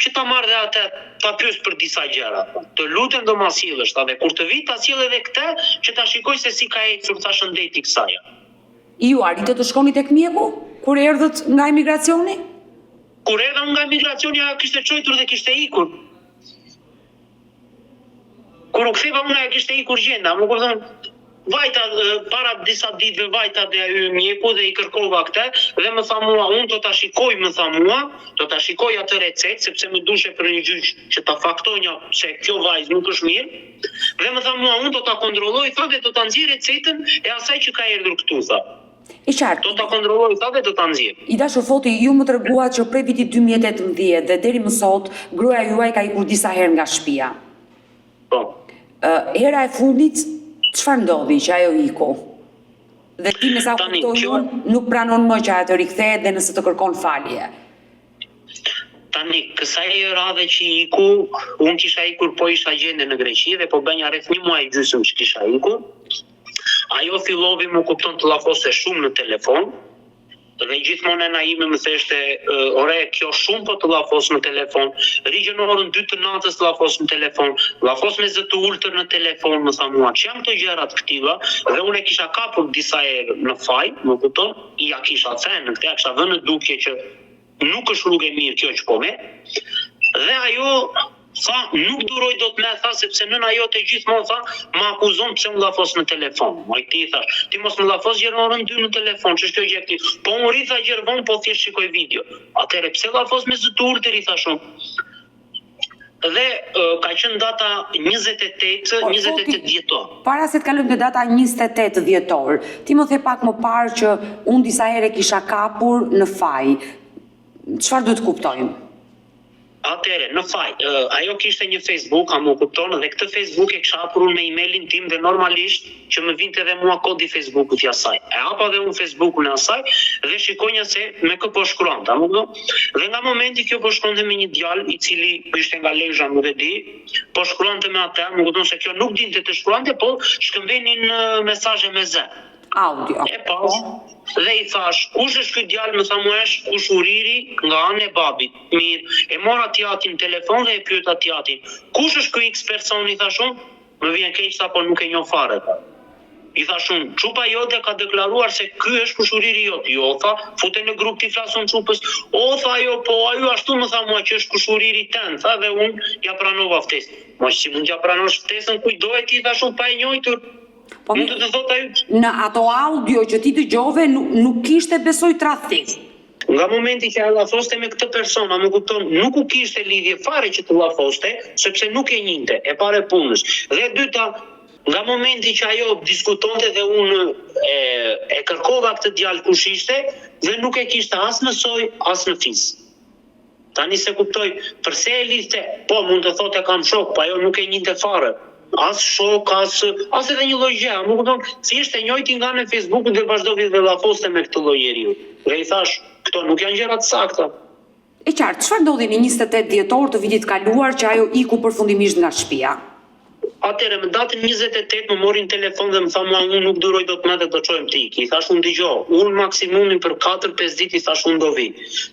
[SPEAKER 1] që ta marr dhe atë ta pyes për disa gjëra. Të lutem do ma sjellësh tha dhe kur të vijë ta sjell edhe këtë që ta shikoj se si ka ecur tha shëndeti kësaj.
[SPEAKER 2] Ju arritët të shkoni tek mjeku kur erdhët nga emigracioni?
[SPEAKER 1] Kur erdha unë nga emigracioni ajo kishte çojtur dhe kishte ikur. Kur u ktheva unë ajo kishte ikur gjenda, më kupton? Vajta para disa ditëve vajta te ai mjeku dhe i kërkova këtë dhe më tha mua unë do ta shikoj më tha mua, do ta shikoj atë recetë sepse më dushe për një gjyq që ta faktonja se kjo vajzë nuk është mirë. Dhe më tha mua, unë do ta kontrolloj, tha dhe do ta nxjerr recetën e asaj që ka erdhur këtu, tha.
[SPEAKER 2] E qartë.
[SPEAKER 1] Do ta kontrolloj, tha dhe do ta nxjerr.
[SPEAKER 2] I dashur Foti, ju më treguat që prej vitit 2018 dhe deri më sot, gruaja juaj ka ikur disa herë nga shtëpia.
[SPEAKER 1] Po.
[SPEAKER 2] Ë, hera e fundit, çfarë ndodhi që ajo iku? Dhe ti me sa
[SPEAKER 1] Tani,
[SPEAKER 2] kuptoj
[SPEAKER 1] kjo
[SPEAKER 2] unë, nuk pranon më që ajo të rikthehet dhe nëse të kërkon falje.
[SPEAKER 1] Tani, kësaj radhe që iku, unë kisha ikur po isha gjende në Greqi dhe po bënja rreth një muaj e gjysmë që kisha ikur. Ajo fillovi më kupton të llafose shumë në telefon dhe gjithmonë nëna ime më theshte, ore, kjo shumë po të llafos në telefon, rri që në orën 2 të natës llafos në telefon, llafos me zë të ultër në telefon, më tha mua, ç'janë këto gjëra të këtilla dhe unë e kisha kapur disa herë në faj, më kupton, ja kisha thënë këtë, ja kisha vënë në dukje që Nuk është rrugë e mirë kjo që po merr. Dhe ajo tha, nuk duroj dot më tha sepse nëna jote gjithmonë tha, më akuzon pse unë llafos në telefon. Moj ti thash, ti mos më llafos gjer në orën 2 në telefon, ç'është kjo gjë këti? Po unë rri tha gjer vonë, po thjesht shikoj video. Atëherë pse llafos me zë të ultër i thash unë. Dhe ka qenë data 28, 28 dhjetor.
[SPEAKER 2] Para se të kalojmë te data 28 dhjetor, ti më the pak më parë që unë disa herë e kisha kapur në faj. Çfarë duhet të kuptojmë?
[SPEAKER 1] Atëherë, në faj, ajo kishte një Facebook, a më kupton, dhe këtë Facebook e kisha hapur unë me emailin tim dhe normalisht që më vinte edhe mua kodi i Facebookut i asaj. E hapa dhe unë Facebookun e asaj dhe shikonja se me kë po shkruante, a më kupton? Dhe nga momenti kjo po shkruante me një djalë i cili ishte nga Lezha, nuk e di, po shkruante me atë, më kupton se kjo nuk dinte të shkruante, po shkëmbenin mesazhe me zë.
[SPEAKER 2] Audio.
[SPEAKER 1] E pash dhe i thash, kush është ky djalë, më tha mua është kushuriri nga ana e babit. Mirë, e mora t'jatin në telefon dhe e pyeta t'jatin, kush është ky X person, i thash unë, Më vjen keq tha po nuk e njoh fare tha. I thash unë, çupa jote ka deklaruar se ky është kushuriri jot. Jo tha, fute në grup t'i flas unë çupës. O tha ajo, po ajo ashtu më tha mua që është kushuriri tënd, tha dhe unë ja pranova ftesën. Moj si mund t'ja pranosh ftesën kujt doje ti thash unë pa e njohur.
[SPEAKER 2] Po
[SPEAKER 1] Mund të të thotë ajo.
[SPEAKER 2] Në ato audio që ti dëgjove nuk nuk kishte besoj tradhti.
[SPEAKER 1] Nga momenti që ajo llafoste me këtë person, a më kupton, nuk u kishte lidhje fare që të llafoste, sepse nuk e njihte, e para e punës. Dhe e dyta, nga momenti që ajo diskutonte dhe unë e, e kërkova këtë djalë kush ishte dhe nuk e kishte as në soj, as në fis. Tani s'e kuptoj përse e lidhte, po mund të thotë e kam shok, po ajo nuk e njihte fare. As shok, as as edhe një lloj gjë, më kupton? Thjesht e njojti nga në Facebook dhe vazhdoi dhe llafoste me këtë lloj njeriu. Dhe i thash, këto nuk janë gjëra të sakta.
[SPEAKER 2] E qartë, çfarë ndodhi në 28 dhjetor të vitit të kaluar që ajo iku përfundimisht nga shtëpia?
[SPEAKER 1] Atëherë, më datën 28 më mori në telefon dhe më tha mua unë nuk duroj dot më dhe do çohem të iki. I thash unë dëgjo, unë maksimumin për 4-5 ditë i thash unë do vi.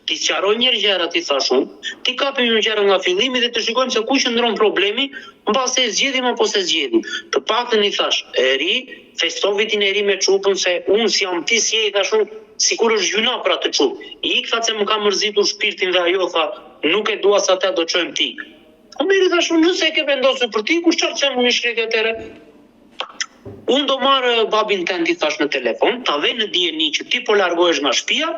[SPEAKER 1] T'i sqaroj njëherë gjërat i thash unë, t'i kapim gjërat nga fillimi dhe të shikojmë se ku qëndron problemi, mbase e zgjidhim apo s'e zgjidhim. Të paktën i thash, rri, festo vitin e ri me çupën se unë s'jam ti s'je i thash unë, sikur është gjynah për atë çupë. Ik tha se më ka mërzitur shpirtin dhe ajo tha, nuk e dua se atë do çohem të ik. Po mirë i thash unë nëse e ke vendosur për të ikur çfarë të them unë i shkreti atëherë. Unë do marr babin tënd i thash në telefon, ta ve në dijeni që ti po largohesh nga shtëpia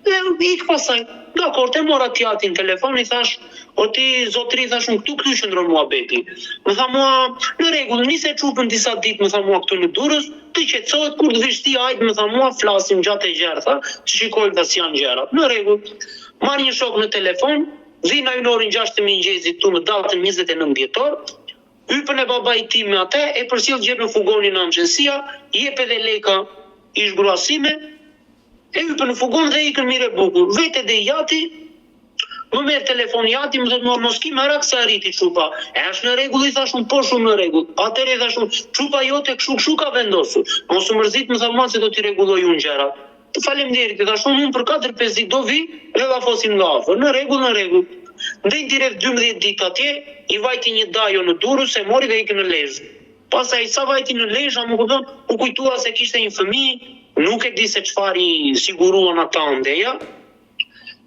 [SPEAKER 1] dhe ik pastaj. Dakord, e mora të jatin në telefon, i thash, o ti zotri, i thash unë këtu këtu qëndron muhabeti. Më tha mua, në rregull, nise çupën disa ditë, më tha mua këtu në Durrës, të qetësohet kur të vish ti hajt, më tha mua, flasim gjatë e gjerë, tha, të shikojmë tha si janë gjërat. Në rregull. Marr një shok në telefon, Vjen ai në orën 6 të mëngjesit këtu në datën 29 dhjetor, hypën e babait tim me atë, e përcjell gjer në fugonin në Amshensia, jep edhe leka ish gruas sime, e hypën në fugon dhe ikën mirë e bukur. Vete dhe i jati, më merr telefon i jati, më thotë mua mos ki merak se arriti çupa. E është në rregull i thash unë, po shumë në rregull. Atëherë i thash unë, çupa jote kështu kështu ka vendosur. Mos u mërzit më tha mua se do t'i rregulloj unë gjërat. Faleminderit, i thash unë, unë për 4-5 ditë do vi dhe llafosim nga afër. Në rregull, në rregull. Ndenjti rreth 12 ditë atje, i vajti një dajo në Durrës, e mori dhe ikën në Lezhë. Pastaj sa vajti në Lezhë, a më kupton, u kujtua se kishte një fëmijë, nuk e di se çfarë i siguruan ata andeja.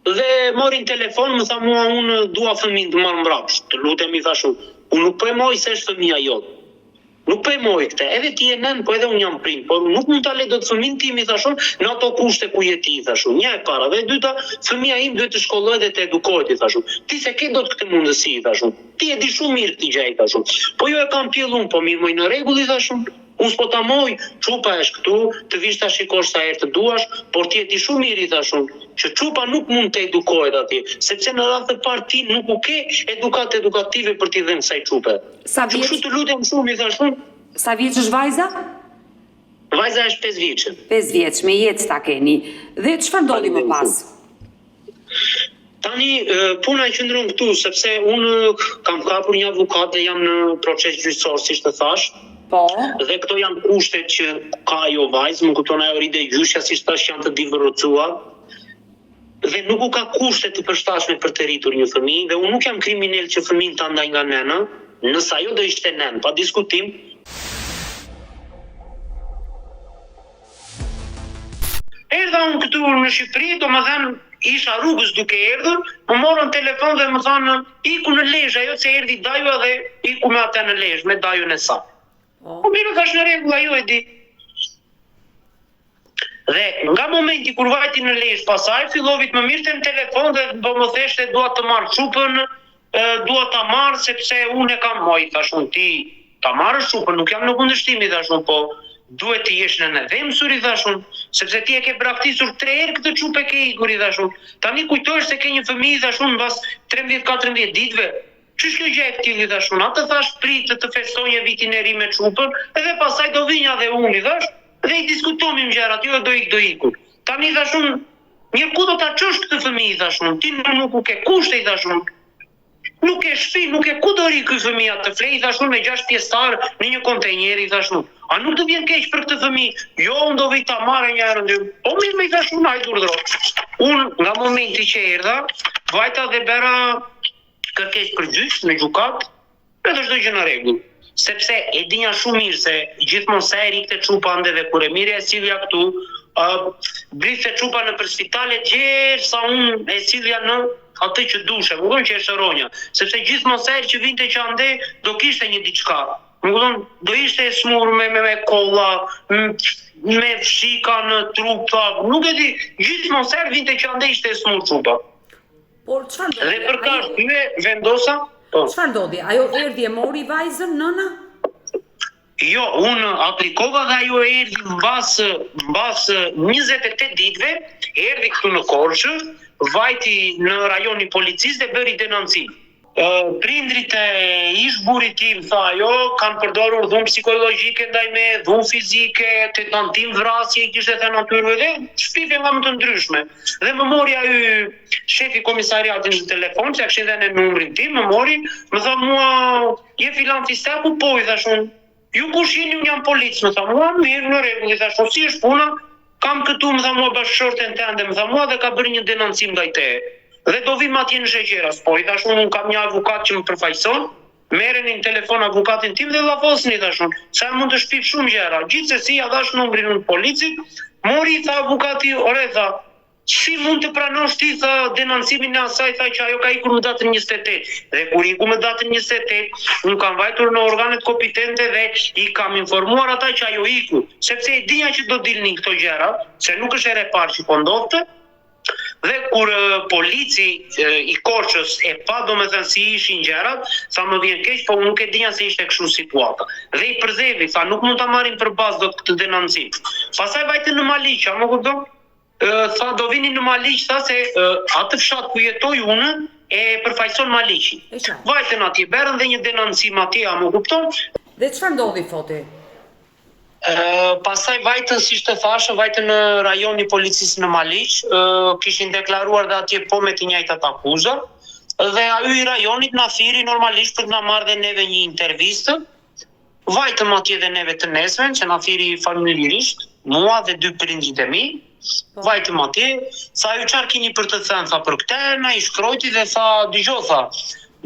[SPEAKER 1] Dhe mori në telefon, më tha mua unë dua fëmijën të marr mbrapsht. Të lutem i thash unë, unë nuk po e mohoj se është fëmija jot. Nuk po e mohoj këtë, edhe ti je nënë, po edhe unë jam prind, por unë nuk mund ta le dot fëmijën tim, i thash unë, në ato kushte ku je ti, i thash unë. Një e para dhe e dyta, fëmija im duhet të shkollohet dhe të edukohet, i thash unë. Ti s'e ke dot këtë mundësi, i thash unë. Ti e di shumë mirë këtë gjë, i thash unë. Po jo e kam pjellë unë, po mirë moj në rregull, i thash unë. Unë s'po ta mohoj, çupa është këtu, të vish ta shikosh sa herë të duash, por ti e di shumë mirë, i thash unë, që çupa nuk mund të edukohet atje, sepse në radhë të parë ti nuk u ke edukatë edukative për t'i dhënë kësaj çupe.
[SPEAKER 2] Sa
[SPEAKER 1] vjeç? Kështu të lutem shumë, i thash unë.
[SPEAKER 2] Sa vjeç është vajza?
[SPEAKER 1] Vajza është 5 vjeçe.
[SPEAKER 2] 5 vjeç, me jetë ta keni. Dhe çfarë ndodhi më pas?
[SPEAKER 1] Tani puna qëndron këtu sepse unë kam kapur një avokat dhe jam në proces gjyqësor, siç të
[SPEAKER 2] thash. Po.
[SPEAKER 1] Dhe këto janë kushtet që ka ajo vajzë, më kupton ajo rri dhe gjyshja, siç thash, janë të divorcuar. Dhe nuk u ka kushte të përshtatshme për të rritur një fëmijë dhe unë nuk jam kriminel që fëmijën ta ndaj nga nëna, nëse ajo do ishte nënë, pa diskutim. Erdha unë këtu në Shqipëri, domethënë isha rrugës duke erdhur, më morën telefon dhe më thanë iku në Lezhë, ajo se erdhi dajoja dhe iku me atë në Lezhë, me dajën e saj. Po mirë, thash në rregull, ajo e di. Dhe nga momenti kur vajti në Lezhë pasaj, fillovi të më mirrte në telefon dhe po më theshte dua të marr çupën, dua ta marr sepse unë e kam moj, thash unë ti ta marrësh çupën, nuk jam në kundërshtim i thash unë, po duhet të jesh nënë e dhembshur i thash unë, sepse ti e ke braktisur tre herë këtë çupë e ke ikur i thash unë. Tani kujtohesh se ke një fëmijë i thash unë mbas 13-14 ditëve. Ç'është kjo gjë e këtillë i thash unë, atë thash prit të festonje vitin e ri me çupën dhe pastaj do vinja dhe unë i thash dhe i diskutonim gjërat, jo do ik do ikur. Tani i thash unë, mirë ku do ta çosh këtë fëmijë i thash unë, ti nuk u ke kushte i thash unë. Nuk ke shtëpi, nuk ke ku do rri ky fëmija të flej i thash unë me gjashtë pjesëtar në një kontejner i thash unë. A nuk të vjen keq për këtë fëmijë? Jo, unë do vi ta marr një herë ndër. Po mirë më i thash unë, hajde urdhro. Unë nga momenti që erdha, vajta dhe bëra kërkesë për gjyq në gjykatë, edhe çdo gjë në rregull. Sepse e dinja shumë mirë se gjithmonë sa herë ikte çupa ande dhe kur e mirrja e sillja këtu, ë bridhte çupa nëpër spitale gjer sa unë e sillja në atë që dushe, më kupton që e shëronja, sepse gjithmonë sa herë që vinte që ande do kishte një diçka. Më kupton, do ishte e smur me me, me kolla, me fshika në trup, tha, nuk e di, gjithmonë sa herë vinte që ande ishte e smur çupa.
[SPEAKER 2] Por çfarë
[SPEAKER 1] ndodhi? Dhe për këtë arsye vendosa,
[SPEAKER 2] po. Çfarë ndodhi? Ajo erdhi e mori vajzën nëna?
[SPEAKER 1] Jo, unë aplikova dhe ajo erdhi mbas mbas 28 ditëve, erdhi këtu në Korçë, vajti në rajonin e policisë dhe bëri denoncim. Prindrit e ish burrit tim, tha ajo, kanë përdorur dhunë psikologjike ndaj meje, dhunë fizike, tentim vrasje i kishte thënë atyre dhe shpifje nga më të ndryshme. Dhe më mori ai shefi i komisariatit në telefon, që ia kishin dhënë numrin tim, më mori, më tha mua, je filan fisteku, po i thashë unë. Ju kush jeni, unë jam polic, më tha mua, mirë, në rregull, i thashë unë, si është puna? Kam këtu, më tha mua, bashkëshorten tënde, më tha mua dhe ka bërë një denoncim ndaj teje. Dhe do vijmë atje në Sheqeras. Po, i thashë unë, unë kam një avokat që më përfaqëson, merreni në telefon avokatin tim dhe llafosni, i thashë unë, se ai mund të shpifë shumë gjëra. Gjithsesi, ia dhashë numrin unë policit, mori, i tha avokati, ore, tha, Si mund të pranosh ti tha denoncimin e asaj tha që ajo ka ikur më datën 28 dhe kur iku më datën 28 unë kam vajtur në organet kompetente dhe i kam informuar ata që ajo iku sepse e dinja që do dilnin këto gjëra se nuk është hera e parë që po ndodhte dhe kur polici i Korçës e pa domethënë si ishin gjërat, tha më vjen keq, po unë nuk e dinja se ishte kështu situata. Dhe i përzevi, tha nuk mund ta marrim për bazë dot këtë denoncim. Pastaj vajtën në Maliq, a më kupton? Tha do vini në Maliq, tha se atë fshat ku jetoj unë e përfaqëson Maliqi. Vajtën atje, bërën dhe një denoncim atje, a më kupton?
[SPEAKER 2] Dhe çfarë ndodhi Foti?
[SPEAKER 1] Pastaj vajtën, siç të thashë, vajtën në rajonin e policisë në Maliq, kishin deklaruar dhe atje po me të njëjtat akuza. Dhe ai i rajonit na thirri normalisht për të na marrë dhe neve një intervistë. Vajtëm atje dhe neve të nesërmen, që na thirri familjarisht, mua dhe dy prindërit e mi. Po. Vajtëm atje, tha ju çfarë keni për të thënë, tha për këtë, na i shkrojti dhe tha, dëgjo, tha,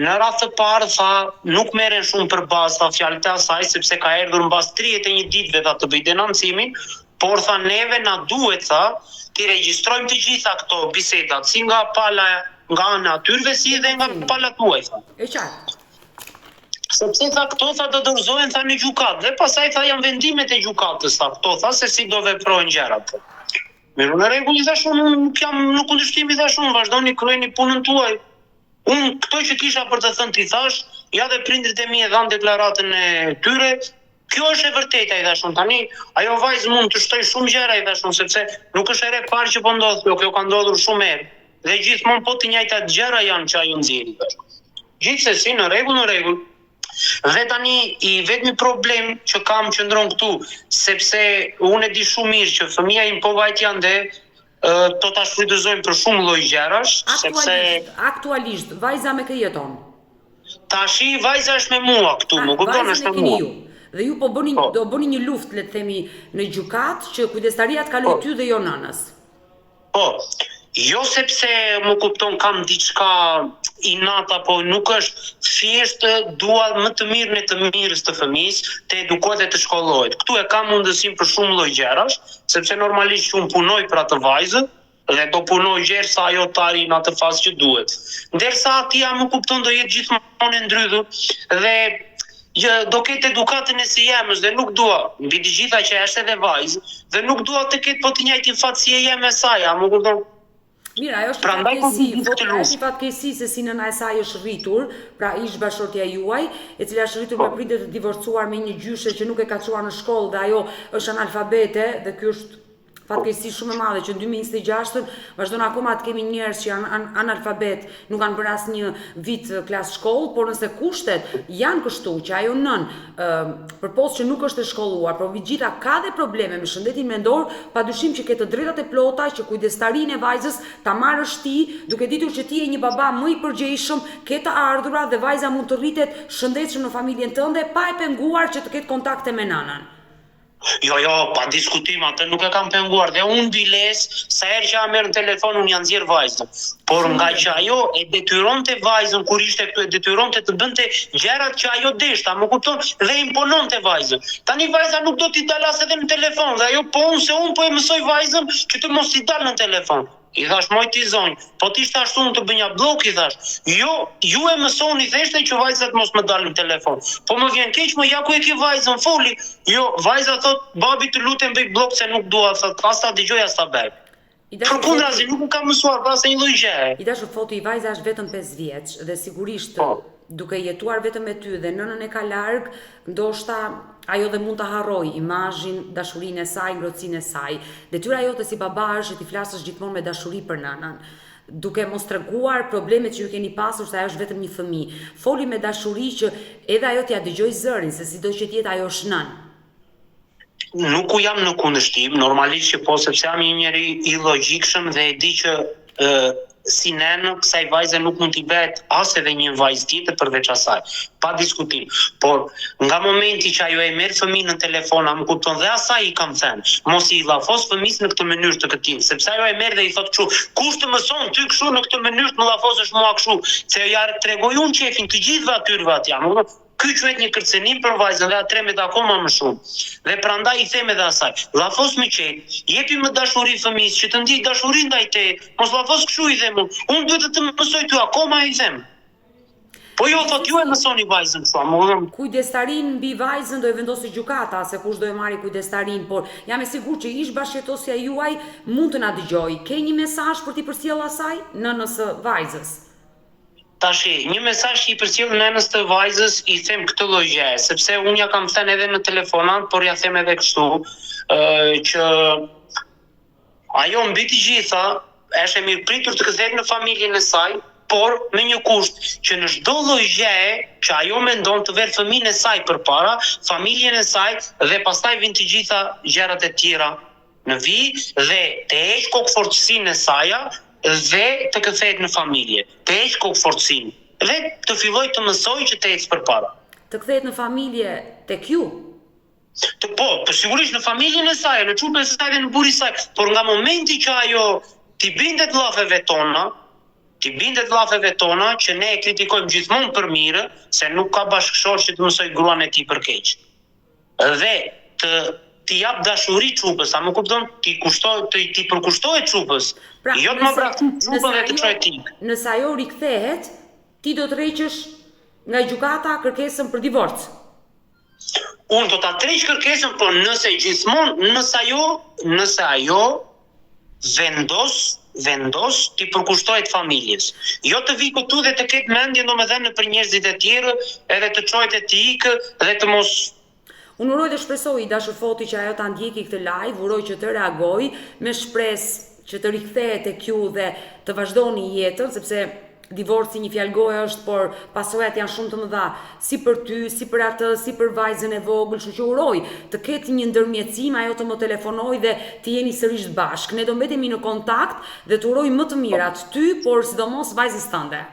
[SPEAKER 1] në radhë të parë, tha, nuk merren shumë për bazë, tha, fjalët e asaj, sepse ka erdhur mbas 31 ditëve, tha, të bëjë denoncimin, por tha, neve na duhet, tha, t'i regjistrojmë të gjitha këto bisedat, si nga pala, nga ana e atyrve, si dhe nga pala tuaj, tha.
[SPEAKER 2] E qartë.
[SPEAKER 1] Sepse tha këto tha do dorëzohen tha në gjykatë dhe pastaj tha janë vendimet e gjykatës tha këto tha se si do veprojnë gjërat. Mirë, në rregull i thashë unë nuk jam në kundërshtim i thashë unë vazhdoni kryeni punën tuaj. Unë këto që kisha për të thënë t'i thashë, ja dhe prindërit e mi e dhanë deklaratën e tyre. Kjo është e vërteta i thashë unë tani, ajo vajzë mund të shtojë shumë gjëra i thashë unë sepse nuk është hera e parë që po ndodh kjo, kjo ka ndodhur shumë herë. Dhe gjithmonë po të njëjtat gjëra janë që ajo nxjerr i thashë. Gjithsesi në rregull në rregull. Dhe tani i vetmi problem që kam qëndron këtu, sepse unë e di shumë mirë që fëmija im po vajti ande, do ta shfrytëzojnë për shumë lloj gjërash,
[SPEAKER 2] sepse aktualisht vajza me kë jeton?
[SPEAKER 1] Tashi vajza është me mua këtu, më kupton, është me
[SPEAKER 2] mua. Ju. Dhe ju po bëni po. do bëni një luftë, le të themi, në gjykatë që kujdestaria të kalojë po. ty dhe jo nënës.
[SPEAKER 1] Po, jo sepse më kupton kam diçka inat apo nuk është, thjesht dua më të mirën e të mirës të fëmijës, të edukohet dhe të shkollohet. Këtu e kam mundësinë për shumë lloj gjërash, sepse normalisht që unë punoj për atë vajzë dhe do punoj gjersa ajo të arrijë në atë fazë që duhet. Ndërsa atij a më kupton do jetë gjithmonë e ndrydhur dhe Që do ketë edukatën e së jemës dhe nuk dua, mbi të gjitha që është edhe vajzë, dhe nuk dua të ketë po të njëjtin fat si e jemja e saj, a më
[SPEAKER 2] kupton? Mirë, ajo është një fatkeqësi, po ajo është një fatkeqësi se si nëna e saj është rritur, pra ish bashkëshortja juaj, e cila është rritur me po. prindër të divorcuar me një gjyshe që nuk e ka çuar në shkollë dhe ajo është analfabete dhe ky është Fatkeqësi shumë e madhe që në 2026-ën vazhdon akoma të kemi njerëz që janë an analfabet, nuk kanë bërë asnjë vit klasë shkollë, por nëse kushtet janë kështu që ajo nënë, ë përpos që nuk është e shkolluar, por mbi të gjitha ka dhe probleme me shëndetin mendor, padyshim që ke të drejtat e plota që kujdestarinë e vajzës ta marrësh ti, duke ditur që ti je një baba më i përgjegjshëm, ke të ardhura dhe vajza mund të rritet shëndetshëm në familjen tënde pa e penguar që të ketë kontakte me nënën.
[SPEAKER 1] Jo, jo, pa diskutim, atë nuk e kam penguar dhe unë biles, sa herë që ajo merr në telefon unë ia nxjerr vajzën. Por nga që ajo e detyronte vajzën kur ishte këtu, e detyronte të bënte gjërat që ajo deshte, a më kupton? Dhe impononte vajzën. Tani vajza nuk do t'i dalë as edhe në telefon dhe ajo po unë se unë po e mësoj vajzën që të mos t'i dalë në telefon. I thash moj ti zonjë, po të ishte ashtu unë të bënja bllok i thash. Jo, ju e mësoni theshte që vajza të mos më dalë në telefon. Po më vjen keq mo ja ku e ke vajzën, foli. Jo, vajza thot, babi të lutem bëj bllok se nuk dua, thot, as ta dëgjoj as ta bëj. Përkundrazi nuk e kam mësuar për asnjë lloj
[SPEAKER 2] gjëje. I dashur Foti, vajza është vetëm 5 vjeç dhe sigurisht po. duke jetuar vetëm me ty dhe nënën e ka larg, ndoshta ajo dhe mund ta harrojë imazhin, dashurinë e saj, ngrohtësinë e saj. Detyra jote si baba është që t'i flasësh gjithmonë me dashuri për nënën. duke mos treguar problemet që ju keni pasur se ajo është vetëm një fëmijë. Foli me dashuri që edhe ajo t'ia dëgjojë zërin, se sido që të jetë ajo është nënë.
[SPEAKER 1] Nuk u jam në kundërshtim, normalisht që po, sepse jam një njeri i logjikshëm dhe e di që ë si nënë kësaj vajze nuk mund t'i bëhet as edhe një vajzë tjetër përveç asaj, pa diskutim. Por nga momenti që ajo e merr fëmijën në telefon, a më kupton dhe asaj i kam thënë, mos i llafos fëmijës në këtë mënyrë të këtillë, sepse ajo e merr dhe i thotë kështu, kush të mëson ty kështu në këtë mënyrë të më llafosësh mua kështu, se ja tregoj unë qefin të gjithëve atyrve atje, më kupton? Ky quhet një kërcënim për vajzën dhe ajo trembet akoma më shumë. Dhe prandaj i them edhe asaj, llafos më qetë, jepi më dashuri fëmijës që të ndjejë dashuri ndaj teje, mos llafos kështu i them unë, unë duhet të të mësoj ty akoma i them. Po jo thotë ju e mësoni vajzën kështu, a më kupton?
[SPEAKER 2] Kujdestarinë mbi vajzën do e vendosë gjykata se kush do e marri kujdestarinë, por jam e sigurt që ish bashkëjetosja juaj mund të na dëgjojë. Ke një mesazh për t'i përcjellë asaj, nënës së vajzës?
[SPEAKER 1] Tashi, një mesazh që i përcjell nënës të vajzës i them këtë lloj gjëje, sepse unë ja kam thënë edhe në telefonat, por ja them edhe kështu, ë që ajo mbi të gjitha është e mirëpritur të kthehet në familjen e saj, por me një kusht që në çdo lloj gjëje që ajo mendon të verë fëmijën e saj përpara, familjen e saj dhe pastaj vijnë të gjitha gjërat e tjera në vijë dhe të heqë kokëfortësinë e saja dhe të kthehet në familje, të heqë kokëfortësinë dhe të fillojë të mësojë që të ecë përpara.
[SPEAKER 2] Të kthehet në familje tek ju?
[SPEAKER 1] Të po, po sigurisht në familjen e saj, në çupën e saj dhe në burrin e saj, por nga momenti që ajo t'i bindet llafeve tona, t'i bindet llafeve tona që ne e kritikojmë gjithmonë për mirë, se nuk ka bashkëshort që të mësojë gruan e tij për keq. Dhe të t'i jap dashuri çupës, a më kupton? T'i kushtoj, të t'i përkushtohet çupës.
[SPEAKER 2] Pra,
[SPEAKER 1] jo të më braktisë çupën dhe të çojë
[SPEAKER 2] ti. Nëse ajo rikthehet, ti do të tërheqësh nga gjykata kërkesën për
[SPEAKER 1] divorc. Unë do ta tërheq kërkesën, por nëse gjithmonë, nëse ajo, nëse ajo vendos vendos t'i përkushtohet familjes. Jo të vijë këtu dhe të ketë mendjen domethënë për njerëzit e tjerë, edhe të çohet e të ikë dhe të mos
[SPEAKER 2] Unë uroj dhe shpresoj i dashur Foti që ajo ta ndjeki këtë live, uroj që të reagojë me shpresë që të rikthehet tek ju dhe të vazhdoni jetën, sepse Divorci një fjalë goje është, por pasojat janë shumë të mëdha, si për ty, si për atë, si për vajzën e vogël, kështu që uroj të ketë një ndërmjetësim, ajo të më telefonojë dhe të jeni sërish bashkë. Ne do mbetemi në kontakt dhe të uroj më të mirat ty, por sidomos vajzës
[SPEAKER 1] tënde.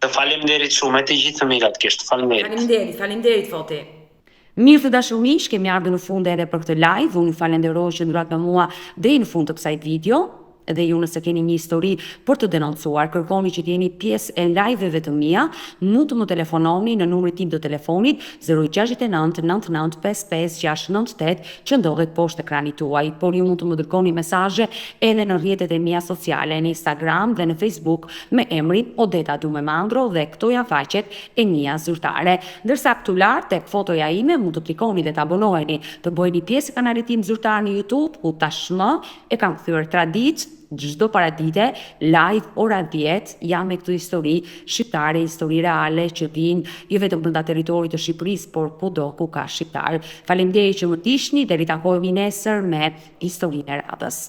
[SPEAKER 1] Të faleminderit shumë, e të gjithë të mirat kesh. Të
[SPEAKER 2] faleminderit. Faleminderit, faleminderit Foti. Mirë të dashur miq, kemi ardhur në fund edhe për këtë live. Unë ju falenderoj që qëndruat me mua deri në fund të kësaj video dhe ju nëse keni një histori për të denoncuar, kërkoni që të jeni pjesë e live-eve të mia, mund të më telefononi në numrin tim të telefonit 069 99 55 698 që ndodhet poshtë ekranit tuaj, por ju mund të më dërgoni mesazhe edhe në rrjetet e mia sociale, në Instagram dhe në Facebook me emrin Odeta Dume Mandro dhe këto janë faqet e mia zyrtare. Ndërsa këtu lart tek fotoja ime mund të klikoni dhe të abonoheni, të bëheni pjesë e kanalit tim zyrtar në YouTube, ku tashmë e kam kthyer traditë, çdo paradite, live ora 10, jam me këto histori shqiptare, histori reale që vijnë jo vetëm brenda territorit të Shqipërisë, por kudo ku ka shqiptarë. Faleminderit që më ndiqni dhe ritakohemi nesër me historinë e radhës.